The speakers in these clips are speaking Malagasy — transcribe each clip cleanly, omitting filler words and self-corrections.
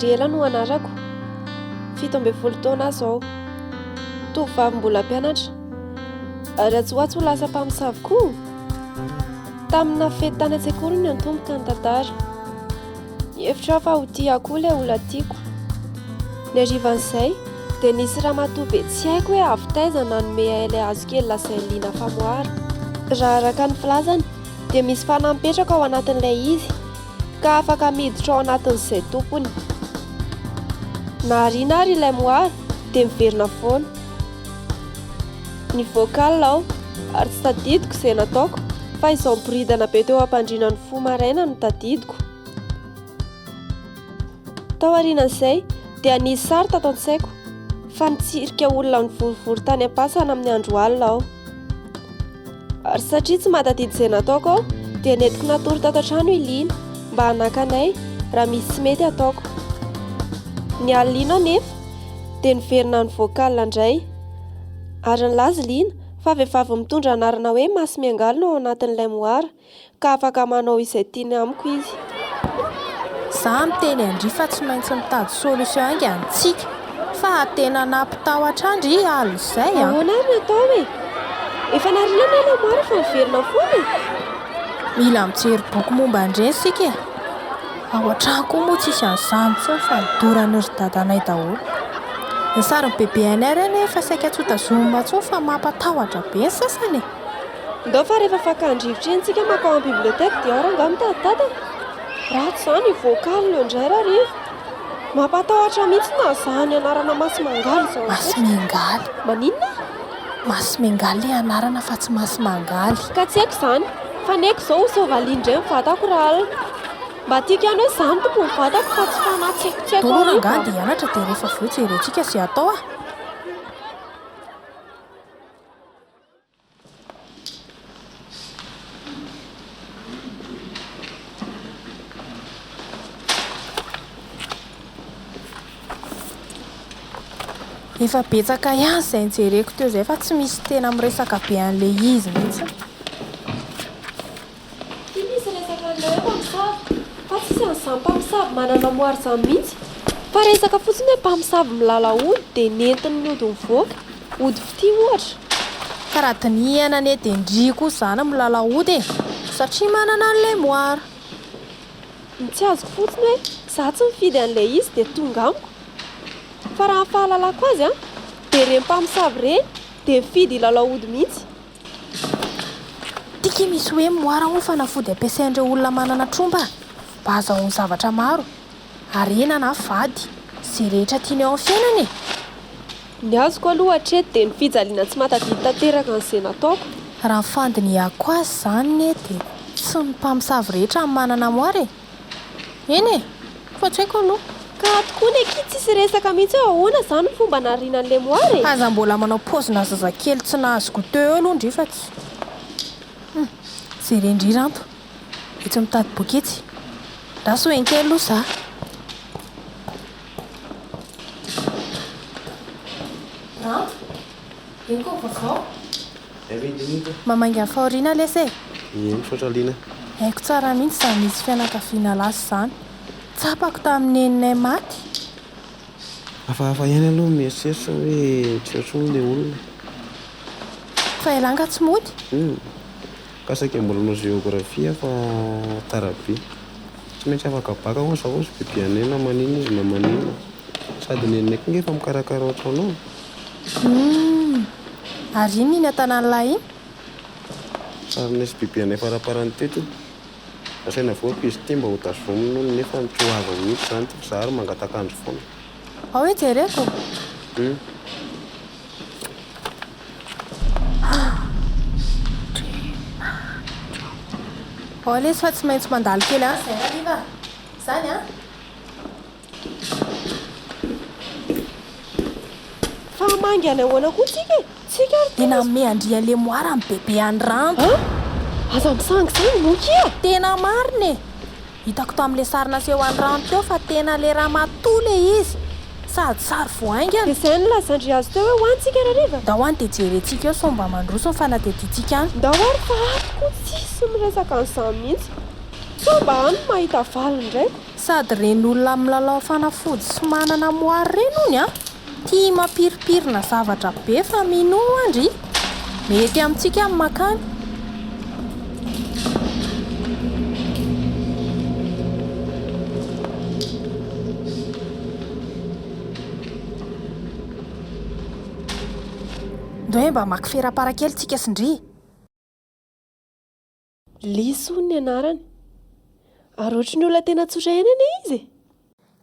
Gabriela no anarako. 17 taona aho izao. Tovovavy mbola mpianatra. Ary atsy ho atsy ho lasa mpamosavy koa. Tamina fety tany an-tsekoly no niantomboka ny tantara. Nihevitra aho fa ho tia ahy koa ilay olona tiako. Ny harivan'izay, dia nisy ramatoa be tsy haiko hoe avy taiza nanome ahy ilay hazokely lazain'i Lina fa moara. Raha araka ny filazany, dia misy fanahy mipetraka ao anatin'ilay izy, ka afaka miditra ao anatin'izay tompony. Na ariana ary ilay moara, dia miverina foana. Nivoaka alina aho, ary tsy tadidiko izay nataoko, fa izao niboridana be teo am-pandriana nifoha maraina no tadidiko. Tao aorianan'izay, dia nisy sary tato an-tsaiko, fa nitsirika olona nivorivory tany am-pasana amin'ny andro alina aho. Ary satria tsy mahatadidy izay nataoko aho, dia nentiko natory tato an-trano i Lina, mba hanakana ahy raha misy tsy mety ataoko. Ny alina iny anefa, dia niverina nivoaka alina indray. Ary nilaza i Lina fa vehivavy mitondra anarana hoe Masimiangaly no ao anatin'ilay moara, ka afaka manao izay tiany amiko izy. Za miteny an-dry fa tsy maintsy mitady solution haingana tsika fa tena nampitahotra an dry alina izay an! Ahoana ary ny atao e? Efa nariana anie ilay moara fa miverina foana e! Mila mijery boky momba an'ireny isika e! Ao an-trano koa moa tsisy an'izany intsony fa nodoran'ny ry dadanay daholo. Ny sarin'i bebe anay ireny efa saika tsy ho tazomina intsony fa mampatahotra be ny sasany e! Ndao fa rehefa fakan-drivotra iny tsika mankao amin'ny bibliothèque dia ao rangahy mitady dada e! Ratsy izany hivoaka alina eo indray Rariva. Mampatahotra mihitsy na izany anarana Masimangaly izany fotsiny. Masimengaly. Maninona? Masimengaly ilay anarana fa tsy Masimangaly. Ka tsy haiko izany, fa ny haiko izao ho soavalia indray ny vatako rahalina. Mba tiako ihany hoe izaho no tompon'ny vatako fa tsy fanahy tsy haiko tsy haiko Dolo hariva. rangahy andeha hianatra dia rehefa avy eo jerentsika izay atao a! Efa betsaka ihany izay nojereko teo izay fa tsy misy tena miresaka be an'ilay izy mihitsy. Ity misy resaka an'ilay hoe mpamosavy fa tsisy an'izany mpamosavy manana moara izany mihitsy fa resaka fotsiny hoe mpamosavy milalao ody dia nentin'ny ody mivoaka, ody fitia ohatra. Ka raha dinihana anie dia ndry koa izany milalao ody e! Satria manana an'ilay moara. Ny tsy azoko fotsiny hoe za tsy mifidy an'ilay izy dia tonga amiko fa raha ny fahalalako azy an dia ireny mpamosavy ireny dia mifidy hilalao ody mihitsy. Tiky misy hoe moara hono fanafody ampiasain'ireo olona manana tromba mba azahoany zavatra maro, harena na vady, izay rehetra tiany eo amin'ny fiainana e! Ny azoko aloha hatreto dia ny fijaliana tsy mahatadidy tanteraka an'izay nataoko. Raha ny fandinihako azy izany ne dia tsy ny mpamosavy rehetra no manana moara e! Eny e! Fa tsy haiko aloha. Ka ato koa ny akia tsisy resaka mihitsy hoe ahoana izany ny fomba nariana an'ilay moara e! Aza mbola manao paozina zazakely tsy nahazo goûter eo aloha ndry fa tsy. Hum! Jeren-dry Ranto. Etsy mitady boky etsy. Ndraso ho eny kely aloha za. Ranto! Eny koa ny vaovao. Mamainga ny fahoriana lesy e! Eny, misaotra Lina. Haiko tsara mihitsy izany misy fianakaviana lasa izany. Tsapako tamin'ny neninay maty. Hafahafa ihany aloha ny mieritreritra hoe tsy eo intsony ilay olona. Fa ialahy angaha tsy mody? Hum. Ka saika mbola hanao géographie aho fa tara be. Tsy maintsy afaka bacc hono za hozy bebe anay na maninona izy na maninona. Sady neninay koa nge efa mikarakara ao an-trano ao. Humm! Ary inona iny an-tanan'lah iny? Sarinay sy bebe anay faraparany teto io. Nasaina avoaka izy ity mba ho tazominy hono nefa tsy ho azony mihitsy izany ity fa za ary mangataka andro foana. Ao hoe jereko? Humm. Ao lesy fa tsy maintsy mandalo kely any izay hariva a! Izany an! Fa hamangy any ahoana koa tsika e? Tsika ary Dia nanome an-dry an'le moara ny bebe an'i Ranto. An! Aza misangisangy moa kia! Tena marina e! Hitako tamin'le sary naseho an'i Ranto teo fa tena le ramatoa le izy! Sady sary vao haingana. Dia izay no nilazan-dry azy teo hoe ho any tsika rariva? Ndao any dia jerentsika eo sao mba mandroso ny fanadihadiantsika any. Ndao ary fa ato koa tsisy miresaka an'izany mihitsy. Sao mba any no mahita valiny indray ko. Sady ireny olona milalao fanafody sy manana moary ireny hono an, tia mampirimpirina zavatra be fa minoa ndry. Mety amintsika ny mankany. Ndao hoe mba maka ferapara kely tsika sy ndry. Lisy hono ny anarany. Ary ohatry ny olona tena tsotra ihany anie izy e!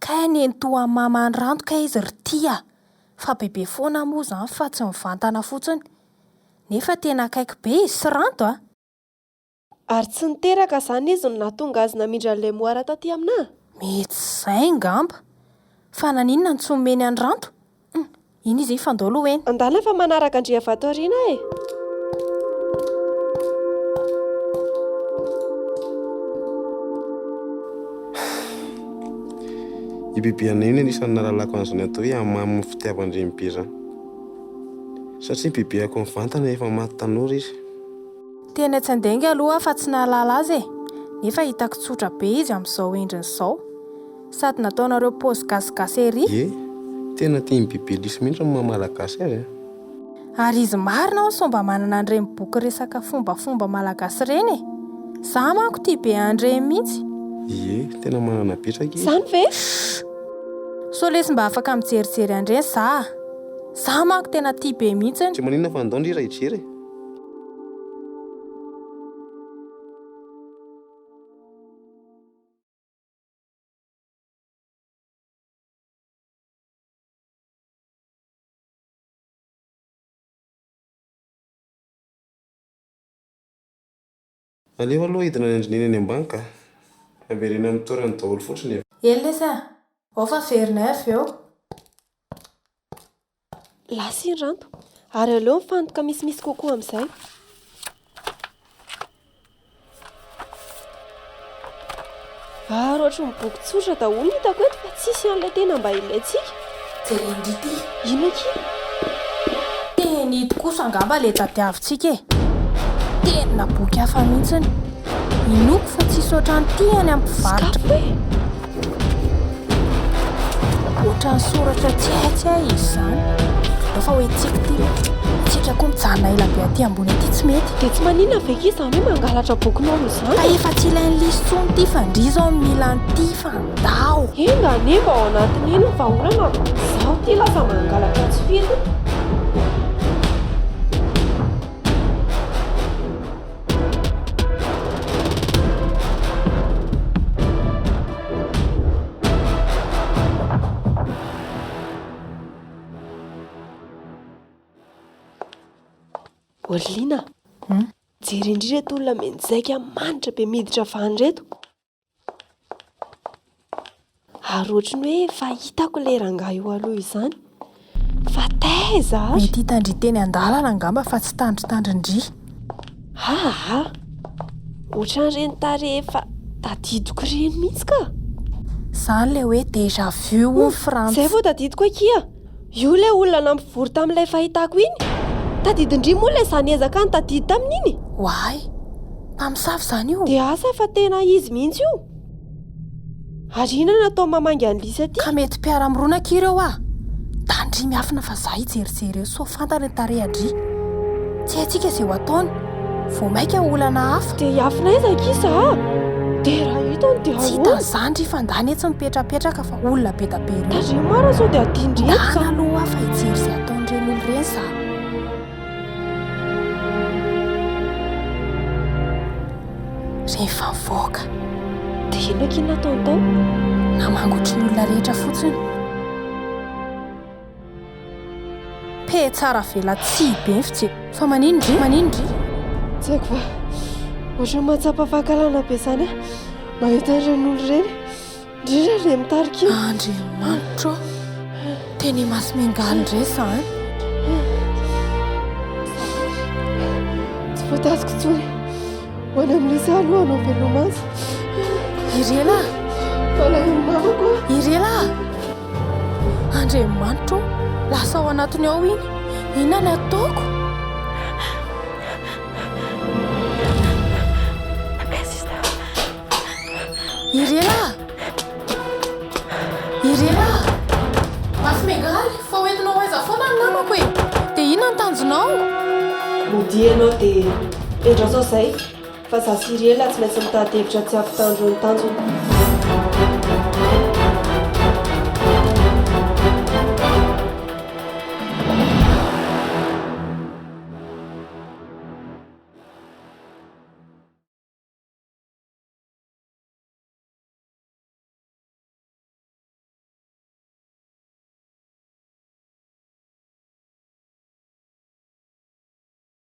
Kay nenitoa maman'i Ranto kay izy ry Tia a! Fa bebe foana moa izany fa tsy mivantana fotsiny. Nefa tena akaiky be izy sy Ranto a! Ary tsy niteraka izany izy no nahatonga azy namindra an'ilay moara taty aminà? Mety izay angamba. Fa naninona no tsy omeny an'i Ranto? Hum, iny izy iny fa ndao aloha eny. Andana fa manaraka an-dry avy ato aoriana aho e! I Bebe anay no anisan'ny nahalalako an'izany atao hoe hamamin'ny fitiavan-drenibe izany. Satria bebeako mivantana efa maty tanora izy. Tena tsy handainga aloha aho fa tsy nahalala azy e! Nefa hitako tsotra be izy amin'izao endriny izao. Sady nataonareo paozy gasigasy ery. Ie, tena tian'i Bebe Lisy mihitsy ny maha malagasy azy a! Ary izy marina hono sao mba manana an'ireny boky resaka fombafomba malagasy ireny e! Za manko tia be an'ireny mihitsy. Ie, tena manana betsaka izy. Izany ve? Shh! Sao lesy mba afaka mijerijery an'ireny za a! Za manko tena tia be mihitsiny. Tsy maninona fa andao ndry raha hijery e! Aleo aloha hidina any an-dry Neny any ambany ka. Avereno amin'ny toerany daholo fotsiny e. Eny lesy a! Ao fa averinay avy eo. Lasa iny Ranto, ary aleo mifantoka misimisy kokoa amin'izay. Ary ohatry ny boky tsotra daholo ny hitako eto fa tsisy an'ilay tena mba ilaintsika. Jereo ndry ity. Inona akia? Tena ito kosa angamba ilay tadiavintsika e. Tena boky hafa mihitsiny. Inoako fa tsisy ohatran'ity any amin'ny mpivarotra. Sokafo e! Ohatran'ny soratra tsy hay tsy hay izy izany. Aleo fa hoentintsika ity aloha. Tsika koa mijanona ela be aty ambony aty tsy mety. Dia tsy maninona ve akia izany hoe mangalatra bokin'olona izany Fa e? efa tsy ilain'i Lisy intsony ity fa ndry izao no mila an'ity fa ndao. Enga anie mba ao anatin'iny ny vahaolana fa izaho ity lasa mangalatra tsy fidiny. Orlina, jereo indry ireto olona mianjaika manitra be miditra avy any ireto. Ary ohatry ny hoe efa hitako ilay rangahy eo aloha izany. Fa taiza ary? Mety hitan-dry teny an-dalana angamba fa tsy tandrintandrin-dry. Aa! Ohatran'ireny tarehy efa tadidiko ireny mihitsy ka! Izany ilay hoe déjà vu hoy ny frantsay. Izay vao tadidiko akia! Io ilay olona nampivory tamin'ilay fahitako iny. Tadidin-dry moa ilay izaho niezaka nitadidy tamin'iny? Oay! Mpamosavy izany io? Dia asa fa tena izy mihitsy io. Ary inona no atao mamangy an'i Lisy aty? Ka mety mpiara-mirona akia ireo ah! Tandry miafina fa za hijerijery eo sao fantany ny tarehan-dry. Tsy haintsika izay ho ataony. Vao maika olana hafa. Dia hiafina aiza akia za? Dia raha hitany dia Tsy ahoana? hitany izany ry fa ndany etsy mipetrapetraka fa olona be da be ireo. Tandremo ara sao dia adin-dry eto za. Ndana aloha aho fa hijery izay ataon'ireny olona ireny za. Rehefa mivoaka. Dia inona akia no nataony tao? Namangotry ny olona rehetra fotsiny. Pe tsara velatsihy be ny fijery. Fa manino ndry? Manino ndry? Tsy haiko fa ohatran'ny mahatsapa fankahalana be izany aho mahita an'ireny olona ireny. Indrindra ilay mitarika iny. Andriamanitra ô! Tena imaso miangaly indray izany. Tsy voatazoko intsony. Ho any amin'ny lycée aloha hanao veloma azy. Irela! Malahelo namako aho. Irela! Andriamanitra ô! Lasa ao anatiny ao iny. Inona no ataoko? Irela! tanjonao? Modia ianao dia endraso izay fa za sy Riela tsy maintsy mitady hevitra tsy hampitandro ny tanjona.